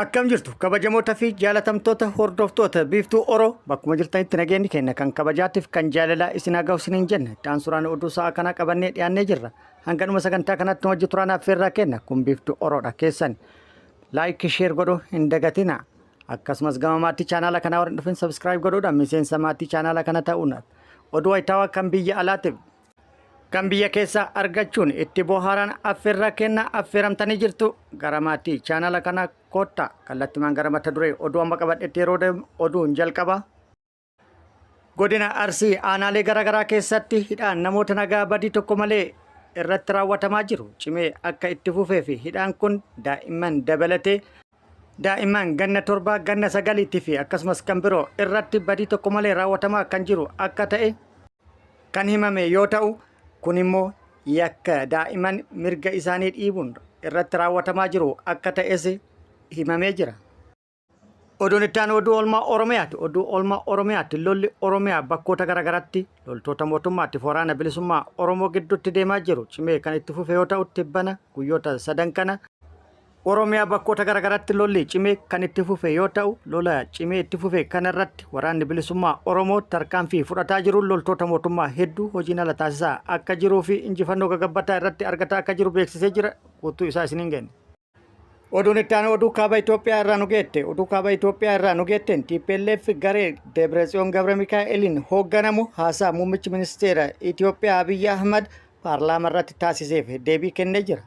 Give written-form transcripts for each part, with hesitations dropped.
Akkam jirtu kabajamoota fi jaalatamtoota hordoftoota Biiftuu Oro, bakkuma jirtanitti nageenyi keenya kan kabajaatiif kan jaalalaa isin haa gahu isiniin jenna. Itti aansuudhaan oduu sa'a kanaa qabannee dhiyaannee jirra. Hanga dhuma sagantaa kanaatti nu wajji turaan affeerraa kenna. Kun Biiftuu Oroodha keessan. Like, share godhuu hin dagatina. Akkasumas gama maatii chaanaala kanaa warra hin dhufin subscribe godhuudhaan miseensa maatii chaanaala kana ta'uun oduu wayitaawaa kan biyya alaatiif kan biyya keessaa argachuun itti bohaaraan affeerraa kenna affeeramtanii jirtu. Gara maatii chaanala kana koottaa. Kallattimaan gara mata duree oduu amma qabadhetti yeroo deemu oduun jalqaba. Godina Arsii aanaalee garaagaraa keessatti hidhaan namoota nagaa badii tokko malee irratti raawwatamaa jiru cimee akka itti fufee fi hidhaan kun daa'imman dabalatee daa'imman ganna 7, ganna 9 fi akkasumas kan biroo irratti badii tokko malee raawwatamaa kan jiru akka ta'e kan himame yoo ta'u, kun immoo yakka daa'imman mirga isaanii dhiibuun irratti raawwatamaa jiru akka ta'es himamee jira. Oduun itti aanu oduu oolmaa Oromiyaati. Oduu oolmaa Oromiyaatti lolli Oromiyaa bakkoota garaagaraatti loltoota mootummaatti waraana bilisummaa Oromoo gidduutti deemaa jiru cimee kan itti fufe yoo ta'u, tibbana guyyoota sadan kana Oromiyaa bakkoota garaagaraatti lolli cimee kan itti fufe yoo ta'u, lola cimee itti fufe kanarratti waraanni bilisummaa Oromoo tarkaanfii fudhataa jiruun loltoota mootummaa hedduu hojiin ala taasisaa akka jiruu fi injifannoo gagabbataa irratti argataa akka jiru beeksisee jira. Guutuu isaa isiniin geenye. Oduun itti aanu oduu kaaba Itoophiyaa irraa nu geette. Oduu kaaba Itoophiyaa irraa nu geetteen TPLF garee Debretsiyoon Gabra Mikaa'eliin hoogganamu haasaa muummichi ministeera Itoophiyaa Abiyyi Ahmad paarlaama irratti taasiseef deebii kennee jira.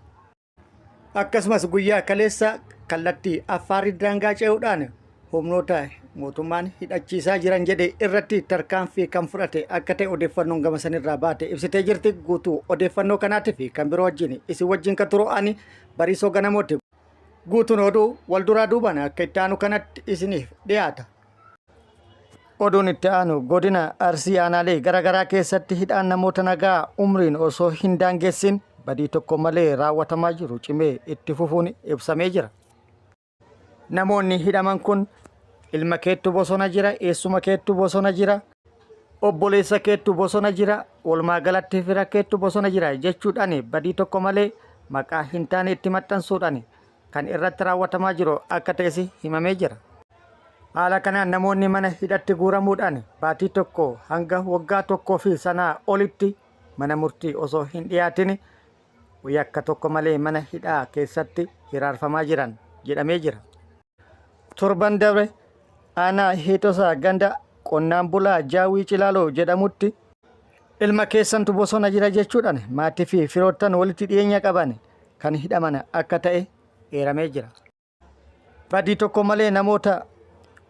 Akkasumas guyyaa kaleessa kallattii Affaarri daangaa ce'uudhaan humnoota mootummaan hidhachiisaa jiran jedhe irratti tarkaanfii kan fudhate akka ta'e odeeffannoon gama sanirraa baate ibsitee jirti. Guutuu odeeffannoo kanaatii fi kan biroo wajjin isin wajjin kan turu ani Bariisoo Ganamooti. Guutuun oduu wal duraa duubaan akka itti aanu kanatti isiniif dhiyaata. Oduun itti aanu godina Arsii aanaalee garaagaraa keessatti hidhaan namoota nagaa umriin osoo hin daangessin badii tokko malee raawwatamaa jiru cimee itti fufuun ibsamee jira. Namoonni hidhaman kun ilma keettu bosona jira, eessuma keettu bosona jira, obboleessa keettu bosona jira, walumaa galatti fira keettu bosona jira jechuudhaan badii tokko malee maqaa hin taane itti maxxansuudhaan kan irratti raawwatamaa jiru akka ta'es himamee jira. Haala kanaan namoonni mana hidhatti guuramuudhaan baatii tokko hanga waggaa tokkoo fi sanaa olitti mana murtii osoo hin dhiyaatin yakka tokko malee mana hidhaa keessatti hiraarfamaa jiran jedhamee jira. Torban dabre aanaa Heexosaa ganda qonnaan bulaa Jaawwii Cilaaloo jedhamutti ilma keessantu bosona jira jechuudhaan maatii fi firoottan walitti dhiyeenya qaban kan hidhaman akka ta'e eeramee jira. Badii tokko malee namoota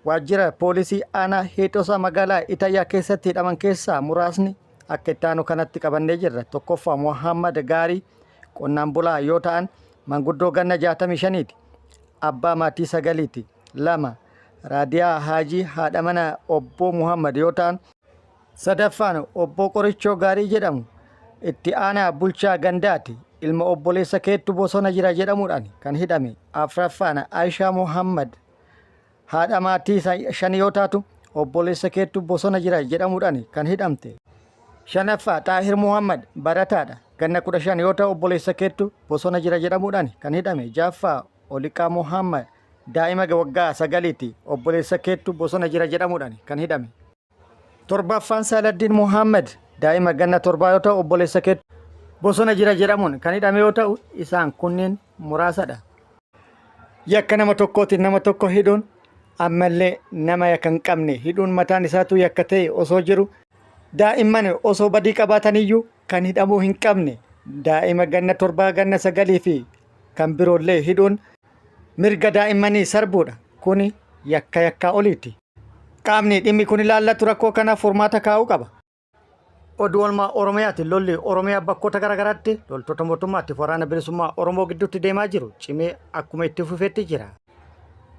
waajjira poolisii aanaa Heexosaa magaalaa Itayyaa keessatti hidhaman keessaa muraasni akka itti aanu kanatti qabannee jirra. Tokkoffaa Muhammad Gaarii qonnaan bulaa yoo ta'an manguddoo ganna 65ti. Abbaa maatii sagaliiti. 2 Raadiyaa Haajii haadha mana obbo Muhammad yoo ta'an Sadaffaan Obbo Qorichoo Gaarii jedhamu itti aanaa bulchaa gandaati. Ilma obboleessa keettu bosona jira jedhamuudhaan kan hidhame. Afraffaan Aishaa Muhammad haadha maatii shanii yoo taatu obboleessa keettu bosona jira jedhamuudhaan kan hidhamte. Shanaffaa Xaahir Muhammad barataadha. Ganna 15 yoo ta'u obboleessa keettu bosona jira jedhamuudhaan kan hidhame. Ja'affaa Oliqaa Muhammad daa'ima waggaa 9ti obboleessa keettu bosona jira jedhamuudhaan kan hidhame. Torbaffaan Saaladdiin Muhammad daa'ima ganna 7 yoo ta'u obboleessa keetu bosona jira jedhamuun kan hidhame yoo ta'u isaan kunneen muraasadha. Yakka nama tokkootiin nama tokko hidhuun ammallee nama yakka hin qabne hidhuun mataan isaatu yakka ta'e osoo jiru daa'imman osoo badii qabaataniyyuu kan hidhamuu hin qabne daa'ima ganna 7, ganna 9 fi kan biroollee hidhuun mirga daa'immanii sarbuudha. Kuni yakka yakkaa oliiti. Qaamni dhimmi kun ilaallatu rakkoo kanaaf furmaata kaa'uu qaba. Oduu oolmaa Oromiyaati. Lolli Oromiyaa bakkoota garaagaraatti loltoota mootummaatti waraana bilisummaa Oromoo gidduutti deemaa jiru cimee akkuma itti fufetti jira.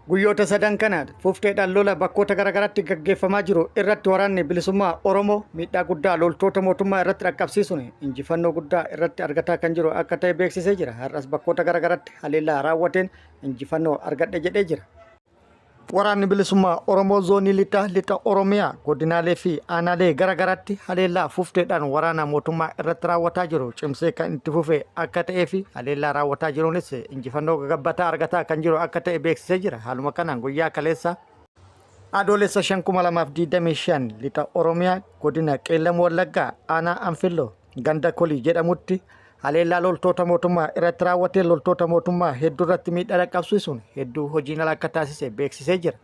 Guyyoota sadan kana fufteedhaan lola bakkoota garaagaraatti gaggeeffamaa jiru irratti waraanni bilisummaa Oromoo miidhaa guddaa loltoota mootummaa irratti dhaqqabsiisuun injifannoo guddaa irratti argataa kan jiru akka ta'e beeksisee jira. Har'as bakkoota garaagaraatti haleellaa raawwateen injifannoo argadhe jedhee jira. Waraanni Bilisummaa Oromoo Zoonii Lixaa Lixa Oromiyaa godinaalee fi aanaalee gara garaatti haleellaa fufteedhaan waraana mootummaa irratti raawwataa jiru cimsee kan itti fufe akka ta'ee fi haleellaa raawwataa jiruunis injifannoo gagabbataa argataa kan jiru akka ta'e beeksisee jira. Haaluma kanaan guyyaa kaleessa Adoolessa 5,2025 Lixa Oromiyaa godina Qeellam Wallaggaa aanaa Anfilloo ganda Kolii jedhamutti haleellaa loltoota mootummaa irratti raawwatee loltoota mootummaa hedduu irratti miidhaa dhaqqabsiisuun hedduu hojiin ala akka taasise beeksisee jira.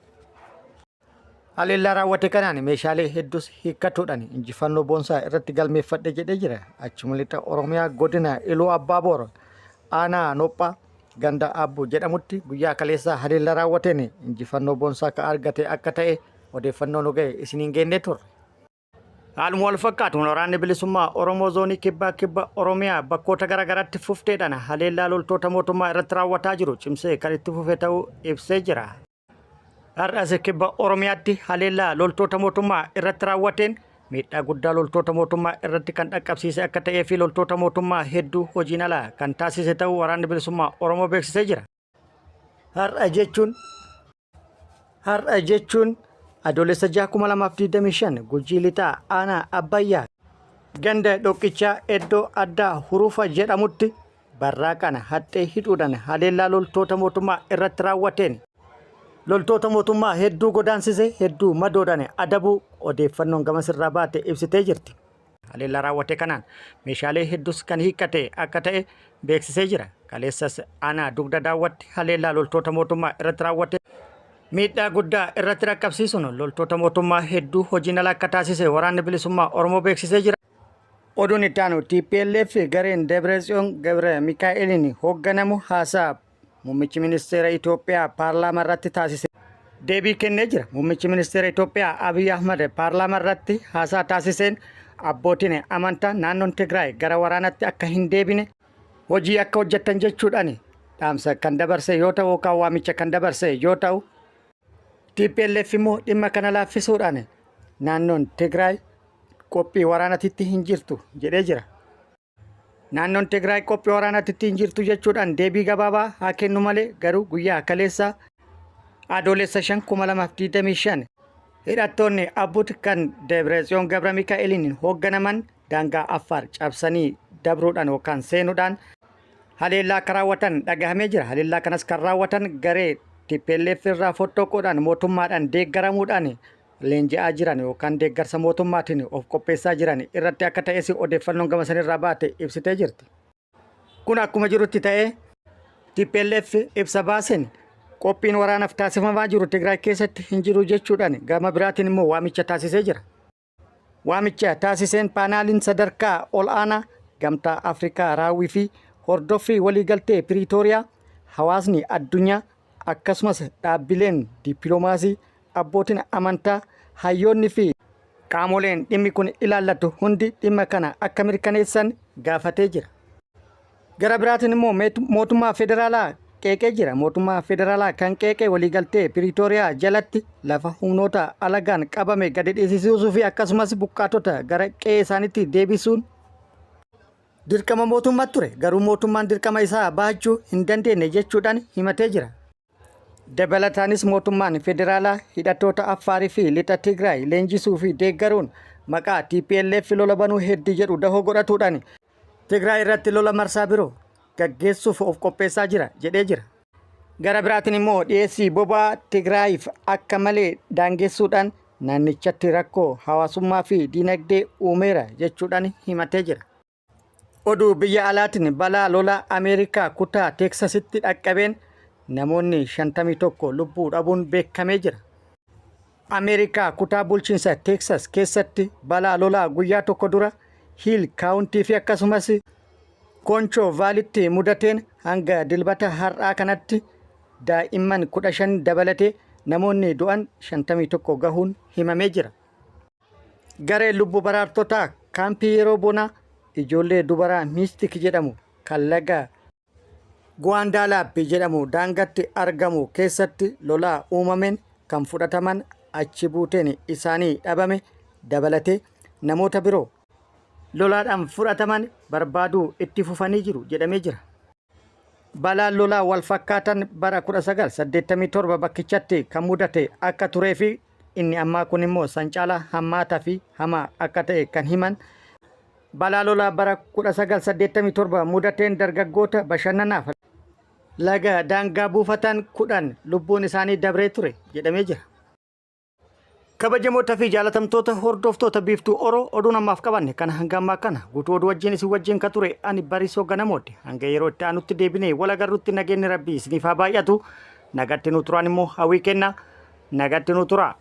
Haleellaa raawwate kanaan meeshaalee hedduus hiikkatuudhaan injifannoo boonsaa irratti galmeeffadhe jedhee jira. Achuma lixa Oromiyaa godina Iluu Abbaaboor aanaa Nophaa ganda Aabbuu jedhamutti guyyaa kaleessaa haleellaa raawwateen injifannoo boonsaa kan argate akka ta'e odeeffannoo nu ga'e isiniin geennee turre. Haaluma wal fakkaatuun waraanni bilisummaa Oromoo zoonii kibbaa kibba Oromiyaa bakkoota garaagaraatti fufteedhaan haleellaa loltoota mootummaa irratti raawwataa jiru cimsee kan itti fufe ta'uu ibsee jira. Har'as kibba Oromiyaatti haleellaa loltoota mootummaa irratti raawwateen miidhaa guddaa loltoota mootummaa irratti kan dhaqqabsiise akka ta'ee fi loltoota mootummaa hedduu hojiin ala kan taasise ta'uu waraanni bilisummaa Oromoo beeksisee jira. Har'a jechuun Har'a jechuun Adoolessa 6 2025 Gujii Lixaa Aanaa Abbayyaa ganda Dhoqqichaa iddoo addaa Hurufa jedhamutti barraaqaan haxxee hidhuudhaan haleellaa loltoota mootummaa irratti raawwateen loltoota mootummaa hedduu godaansise hedduu madoodhaan adabuu odeeffannoon gamasirraa baate ibsitee jirti. Haleellaa raawwate kanaan meeshaalee hedduus kan hiikkate akka ta'e beeksisee jira. Kaleessas aanaa dugda daawwatti haleellaa loltoota mootummaa irratti raawwate miidhaa guddaa irratti dhaqqabsiisuun loltoota mootummaa hedduu hojiin ala akka taasise waraanni bilisummaa Oromoo beeksisee jira. Oduun itti aanu TPLF gareen Debretsiyoon Gebre Mikaa'eliin hoogganamu haasaa Muummichi ministeera Itoophiyaa paarlaamaa irratti taasise deebii kennee jira. Muummichi ministeera Itoophiyaa Abiy Ahmad paarlaamaa irratti haasaa taasiseen abbootiin amantaa naannoon Tigraay gara waraanatti akka hin deebine hojii akka hojjettan jechuudhaan dhaamsa kan dabarse yoo ta'u yookaan waamicha kan dabarse yoo ta'u TPLF immoo dhimma kana laaffisuudhaan naannoon Tigraay qophii waraanatitti hin jirtu jedhee jira. Naannoon Tigraay qophii waraanaatti hin jirtu jechuudhaan deebii gabaabaa haa kennu malee garuu guyyaa kaleessa Adoolessa 5 2025 hidhattoonni Abbut kan Debretsiyoon Gabra Mikaa'eliin hoogganaman daangaa Affaar cabsanii dabruudhaan yookaan seenuudhaan haleellaa akka raawwatan dhagahamee jira. Haleellaa kanas kan raawwatan garee TPLF irraa fottoquudhaan mootummaadhaan deeggaramuudhaan leenji'aa jiran yookaan deeggarsa mootummaatiin of qopheessaa jiran irratti akka ta'es odeeffannoon gama sanirraa baate ibsitee jirti. Kun akkuma jirutti ta'ee TPLF ibsa baaseen qophiin waraanaaf taasifamaa jiru Tigraay keessatti hin jiru jechuudhaan gama biraatiin immoo waamicha taasisee jira. Waamicha taasiseen paanaaliin sadarkaa ol'aanaa Gamtaa Afrikaa raawwii fi hordoffii waliigaltee Piriitooriyaa hawaasni addunyaa akkasumas dhaabbileen dippiloomaasii abbootiin amantaa, hayyoonni fi qaamoleen dhimmi kun ilaallatu hundi dhimma kana akka mirkaneessan gaafatee jira. Gara biraatiin immoo mootummaa federaalaa qeeqee jira. Mootummaa federaalaa kan qeeqee waliigaltee Piriitooriyaa jalatti lafa humnoota alagaan qabame gadi dhiisisuu fi akkasumas buqqaatota gara qe'ee isaaniitti deebisuun dirqama mootummaa ture. Garuu mootummaan dirqama isaa bahachuu hin dandeenye jechuudhaan himatee jira. Dabalataanis mootummaan federaalaa hidhattoota Affaarii fi Lixa Tigraay leenjisuu fi deeggaruun maqaa TPLF lola banuu heddi jedhu dahoo godhatuudhaan Tigraay irratti lola marsaa biroo gaggeessuuf of qopheessaa jira jedhee jira. Gara biraatiin immoo dhiyeessii boba'aa Tigraayiif akka malee daangessuudhaan naannichatti rakkoo hawaasummaa fi diinagdee uumeera jechuudhaan himatee jira. Oduu biyya alaatiin balaa lolaa Ameerikaa kutaa Teeksasitti dhaqqabeen namoonni 51 lubbuu dhabuun beekamee jira. Ameerikaa kutaa bulchiinsa Teeksas keessatti balaa lolaa guyyaa tokko dura Hiil Kaawuntii fi akkasumas Koonchoo Vaalitti mudateen hanga dilbata har'aa kanatti daa'imman 15 dabalatee namoonni du'an 51 gahuun himamee jira. Gareen lubbu baraartotaa kaampii yeroo bonaa ijoollee dubaraa Miistik jedhamu kan laga Guwaandaalaappi jedhamu daangatti argamu keessatti lolaa uumameen kan fudhataman achi buuteen isaanii dhabame dabalatee namoota biroo lolaadhaan fudhataman barbaaduu itti fufanii jiru jedhamee jira. Balaan lolaa wal fakkaatan bara 1987 bakkichatti kan mudate akka turee fi inni ammaa kun immoo san caalaa hammaataa fi hamaa akka ta'e kan himan. Balaa lolaa bara 1987 mudateen dargaggoota bashannanaaf laga daangaa buufatan 10 lubbuun isaanii dabree ture jedhamee jira. Kabajamoota fi jaalatamtoota hordoftoota Biiftuu Oro, oduun ammaaf qabanne kana hanga ammaa kana. Guutuu oduu wajjin isin wajjin ka ture ani Bariisoo Ganamooti. Hanga yeroo itti aanutti deebinee wal agarrutti nageenyi Rabbii isiniif haa baay'atu. Nagatti nu turaan immoo hawwii kenna. Nagatti nu turaa.